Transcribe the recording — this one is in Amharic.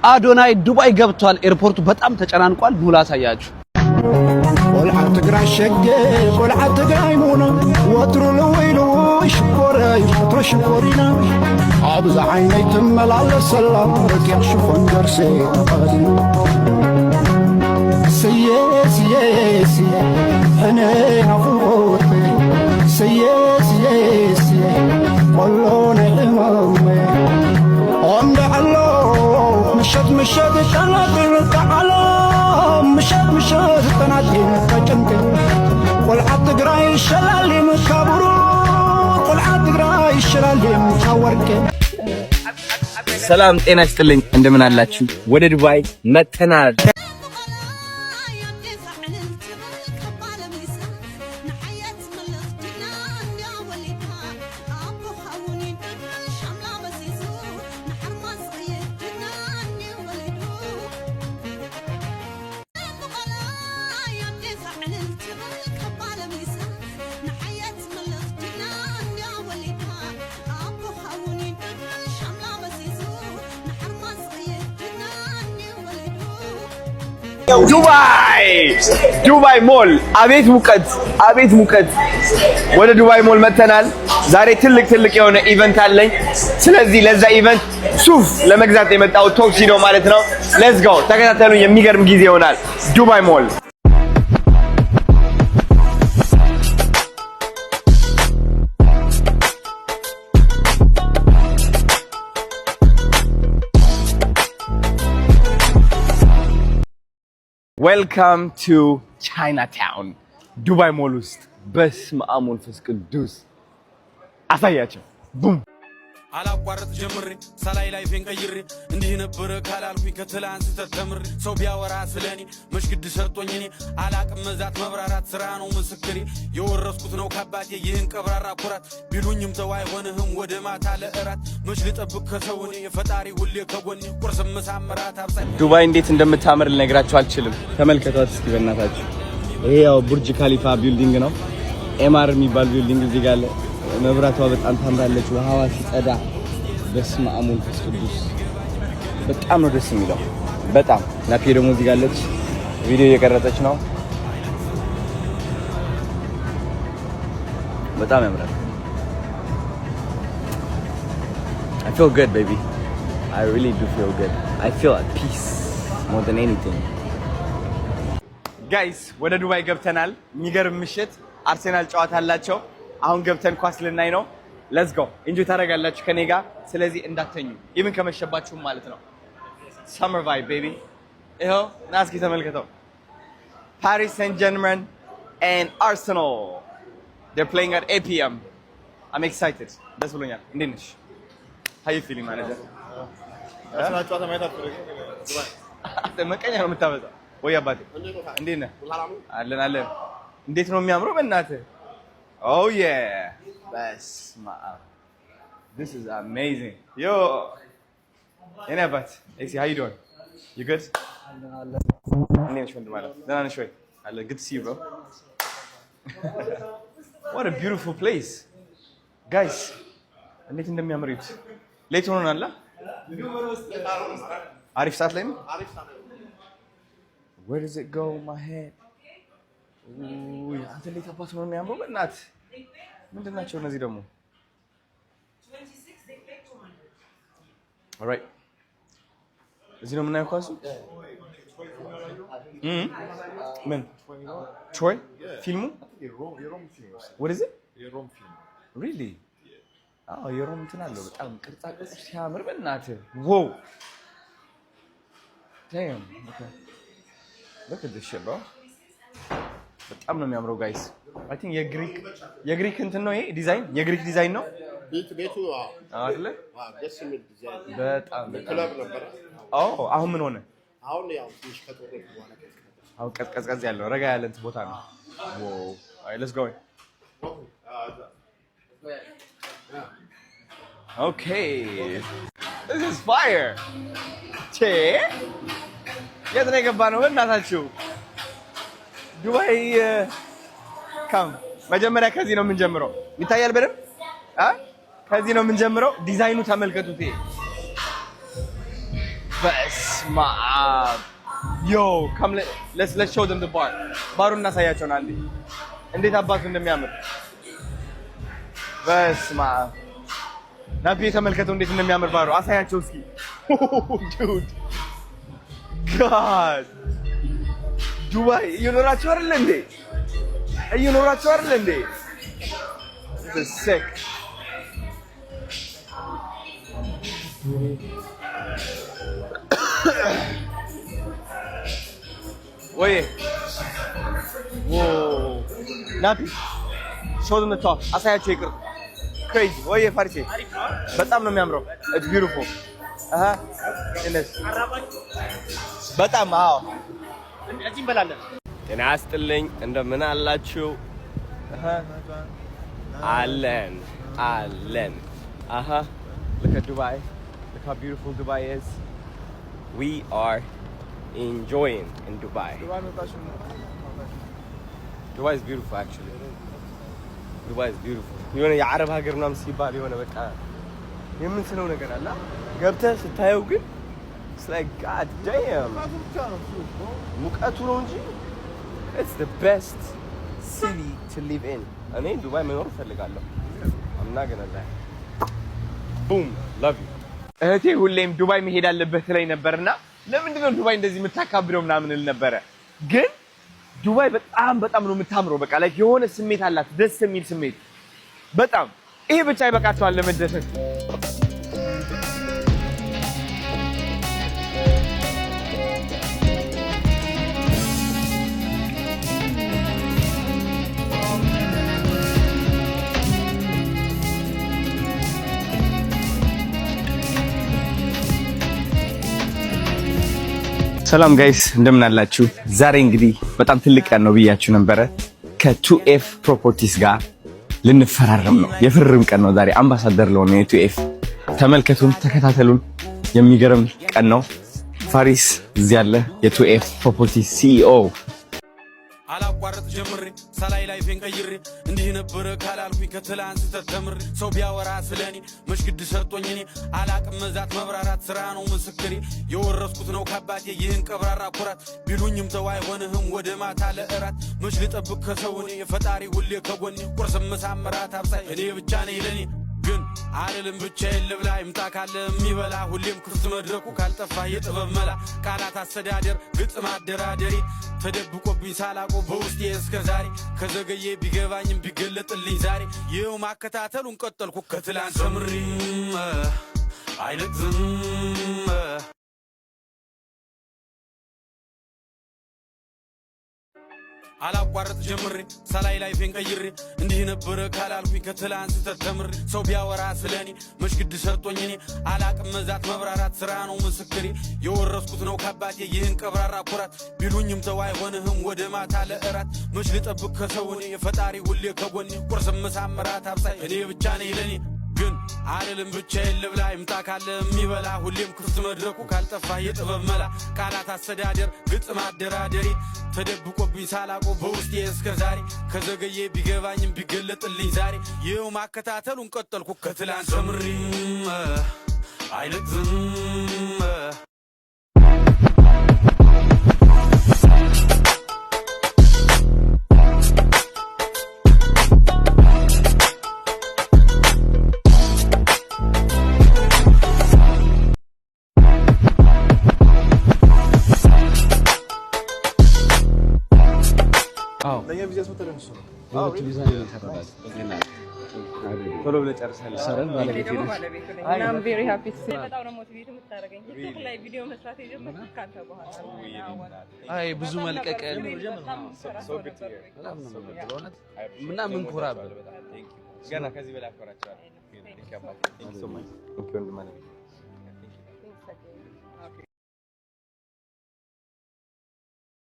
አዶናይ ዱባይ ገብቷል። ኤርፖርቱ በጣም ተጨናንቋል። ኑ ላሳያችሁ። ቆልዓ ትግራይ ሸገ፣ ቆልዓ ትግራይ ሙኖ፣ ወትሩ ልውይ ሽኮረይ፣ ወትሮ ሽኮሪና፣ ኣብዛ ዓይነይ ትመላለሰላ ረቂቕ ሽፎን ደርሴ ተቐዲኑ፣ ስየ ስየ ስየ ሕነ ናፍቆቴ፣ ስየ ስየ ስየ ቆሎ ናይ ሕማመ ኦምዳዓሎ፣ ምሸት ምሸት ጠናጢር ከዓሎ፣ ምሸት ምሸት ጠናጢር ከጭንቂ፣ ቆልዓ ትግራይ ሸላሊም ካብሩ፣ ቆልዓ ትግራይ ሸላሊም ካብ ወርቂ። ሰላም ጤና ይስጥልኝ፣ እንደምን አላችሁ? ወደ ዱባይ መጥተናል። ዱባይ፣ ዱባይ ሞል፣ አቤት ሙቀት፣ አቤት ሙቀት። ወደ ዱባይ ሞል መጥተናል። ዛሬ ትልቅ ትልቅ የሆነ event አለኝ። ስለዚህ ለዛ event ሱፍ ለመግዛት የመጣው tuxedo ማለት ነው። Let's go፣ ተከታተሉኝ። የሚገርም ጊዜ ይሆናል። ዱባይ ሞል። Welcome to Chinatown ዱባይ ሞል ውስጥ። በስመ አብ ወመንፈስ ቅዱስ፣ አሳያቸው ቡም። አላቋረጥ ጀምሬ ሳላይ life ኤን ቀይሬ፣ እንዲህ ነበረ ካላልኩኝ ከትላንት ስህተት ተምሬ፣ ሰው ቢያወራ ስለኔ መሽግድ ሰርጦኝ፣ እኔ አላቅም መዛት መብራራት፣ ስራ ነው ምስክሬ። የወረስኩት ነው ካባቴ ይህን ቀብራራ ኩራት፣ ቢሉኝም ተው አይሆንህም ወደ ማታ ለእራት፣ መች ልጠብቅ ከሰው እኔ፣ የፈጣሪ ሁሌ ከጎኔ፣ ቁርስም ምሳም እራት አብሳይ። ዱባይ እንዴት እንደምታምር ልነግራችሁ አልችልም። ተመልከቷት እስኪ በእናታችሁ። ይሄ ያው ቡርጅ ካሊፋ building ነው። ኤማር የሚባል building እዚህ ጋር አለ። መብራቷ በጣም ታምራለች። ውሃዋ ሲጸዳ፣ በስመ አብ ወመንፈስ ቅዱስ፣ በጣም ነው ደስ የሚለው። በጣም። ናፒ ደግሞ እዚህ ጋር አለች፣ ቪዲዮ እየቀረጸች ነው። በጣም ያምራል። I feel good, baby. I really do feel good. I feel at peace more than anything. Guys፣ ወደ ዱባይ ገብተናል። የሚገርም ምሽት አርሴናል ጨዋታ አላቸው። አሁን ገብተን ኳስ ልናይ ነው። Let's go፣ enjoy ታደርጋላችሁ ከኔ ጋር። ስለዚህ እንዳተኙ even ከመሸባችሁም ማለት ነው። Summer vibe, baby። ይኸው ና እስኪ ተመልከተው። Paris Saint-Germain and Arsenal, they're playing at 8 PM. I'm excited። ደስ ብሎኛል። እንዴት ነሽ? How you feeling, manager? መቀኛ ነው የምታበዛው ወይ አባቴ? እንዴት ነህ? አለን አለን። እንዴት ነው የሚያምረው በእናትህ! Oh yeah፣ በስመ አብ፣ this is amazing, yo። የኔ አባት ኤሲ፣ how you doing? You good? እንዴት ነሽ ወንድም አለ? ደህና ነሽ ወይ? አለ። Good to see you, bro. What a beautiful place, guys። እንዴት እንደሚያምር እዩት። Late ሆኖናል። አሪፍ ሰዓት ላይ ነው። Where does it go, my head? ውይ አንተ፣ እንዴት አባቱ ነው የሚያምረው! በእናትህ፣ ምንድን ናቸው እነዚህ ደግሞ? Alright፣ እዚህ ነው የምናየው ኳሱ። ምን ትሮይ ፊልሙ? What is it really? አዎ፣ የሮም እንትን አለው። በጣም ቅርጻ ቅርጹ ሲያምር በእናትህ። Wow, damn, okay, look at this shit, bro። በጣም ነው የሚያምረው guys። I think የግሪክ እንትን ነው ይሄ ዲዛይን፣ የግሪክ ዲዛይን ነው። ቤቱ አይደለ? ደስ የሚል ዲዛይን። በጣም በጣም። ክለብ ነበረ። ኦ፣ አሁን ምን ሆነ? አሁን ያው ትንሽ ከጦርነቱ በኋላ አሁን ቀዝቀዝ ያለው ረጋ ያለ እንትን ቦታ ነው። Wow, alright, let's go. Okay, this is fire። ቼ፣ የት ነው የገባነው? በእናታችሁ ዱባይ come። መጀመሪያ ከዚህ ነው የምንጀምረው። ይታያል በደንብ አ ከዚህ ነው የምንጀምረው። ዲዛይኑ ተመልከቱት። ይሄ በስመ አብ። Yo, come, let's show them the bar። ባሩን እናሳያቸውን አንዴ እንዴት አባቱ እንደሚያምር። በስመ አብ። ናፒ፣ ተመልከተው እንዴት እንደሚያምር ባሩ፣ አሳያቸው እስኪ። Dude, God፣ ዱባይ እየኖራችሁ አይደል እንዴ? እየኖራችሁ አይደል እንዴ? This is sick. ወይ ናፒ፣ show them the top፣ አሳያቸው። ይቅር crazy። ወይ ፋሪሴ፣ በጣም ነው የሚያምረው። It's beautiful። አሃ፣ በጣም፣ አዎ። እዚህ እንበላለን። ጤና ይስጥልኝ፣ እንደምን አላችሁ? አለን አለን። አሃ፣ look at Dubai. Look how beautiful Dubai is. We are enjoying in Dubai. Dubai is beautiful, actually. Dubai is beautiful. የሆነ የአረብ ሀገር ምናምን ሲባል የሆነ በቃ የምንስለው ነገር አለ። ገብተህ ስታየው ግን it's like, God damn፣ ሙቀቱ ነው እንጂ it's the best city to live in። እኔ ዱባይ መኖር እፈልጋለሁ። I'm not gonna lie. Boom, love you. እህቴ ሁሌም ዱባይ መሄድ አለበት ትለኝ ነበርና ለምንድን ነው ዱባይ እንደዚህ የምታካብደው ምናምን እል ነበረ። ግን ዱባይ በጣም በጣም ነው የምታምረው። በቃ like የሆነ ስሜት አላት፣ ደስ የሚል ስሜት በጣም። ይሄ ብቻ ይበቃቸዋል ለመደሰት። ሰላም guys፣ እንደምን አላችሁ? ዛሬ እንግዲህ በጣም ትልቅ ቀን ነው ብያችሁ ነበረ። ከ 2F Properties ጋር ልንፈራረም ነው። የፍርም ቀን ነው ዛሬ። አምባሳደር ለሆነ የ 2F ተመልከቱን፣ ተከታተሉን። የሚገርም ቀን ነው። ፋሪስ እዚህ ያለ የ 2F Properties CEO። አላቋረጥ ጀምሬ ሳላይ life ኤን ቀይሬ እንዲህ ነበረ ካላልኩኝ ከትላንት ስህተት ተምሬ ሰው ቢያወራ ስለኔ መሽግድ ሰርጦኝ እኔ አላቅም መዛት መብራራት ስራ ነው ምስክሬ። የወረስኩት ነው ካባቴ ይህን ቀብራራ ኩራት። ቢሉኝም ተው አይሆንህም ወደ ማታ ለእራት። መች ልጠብቅ ከሰው እኔ፣ የፈጣሪ ሁሌ ከጎኔ። ቁርስም ምሳም እራት አብሳይ እኔ ብቻ ነኝ። ለኔ ግን አልልም ብቻዬን ልብላ፣ ይምጣ ካለ የሚበላ። ሁሌም ክፍት መድረኩ ካልጠፋ የጥበብ መላ። ቃላት አስተዳደር ግጥም አደራደሬ ተደብቆብኝ ሳላቆ በውስጤ እስከ ዛሬ ከዘገየ ቢገባኝም ቢገለጥልኝ ዛሬ ይኸው ማከታተሉን ቀጠልኩ ከትላንት ተምሬ አይነቅዝም። አላቋረጥ ጀምሬ ሳላይ life ኤን ቀይሬ እንዲህ ነበረ ካላልኩኝ ከትላንት ስህተት ተምሬ ሰው ቢያወራ ስለኔ መሽግድ ሰርጦኝ እኔ አላቅም መዛት መብራራት ስራ ነው ምስክሬ። የወረስኩት ነው ካባቴ ይህን ቀብራራ ኩራት። ቢሉኝም ተው አይሆንህም ወደ ማታ ለእራት። መች ልጠብቅ ከሰው እኔ፣ የፈጣሪ ሁሌ ከጎኔ። ቁርስም ምሳም እራት አብሳይ እኔ ብቻ ነኝ። ለኔ ግን አልልም ብቻዬን ልብላ፣ ይምጣ ካለ የሚበላ። ሁሌም ክፍት መድረኩ ካልጠፋ የጥበብ መላ። ቃላት አስተዳደር ግጥም አደራደሬ ተደብቆብኝ ሳላቆ በውስጤ እስከ ዛሬ ከዘገየ ቢገባኝም ቢገለጥልኝ ዛሬ ይኸው ማከታተሉን ቀጠልኩ ከትላንት ተምሬ አይነቅዝም። በሁለቱ ቪዛ ነው። ቶሎ ብለህ ጨርሰሃል። ሰረን ባለቤቴ ደግሞ ነች። ባለቤቱ ነኝ እና I'm very happy to see። በጣም ነው motivate የምታደርገኝ። ቲክቶክ ላይ ቪዲዮ መስራት የጀመርኩት ካንተ በኋላ ነው። አይ፣ ብዙ መልቀቅ በጣም የምሰራ ሰው ነበርኩኝ። በጣም ነው የምወደው በእውነት እና ምንኮራበት። ገና ከዚህ በላይ አኮራቸዋለሁ። Thank you so much. Thank you, ወንድም አለኝ።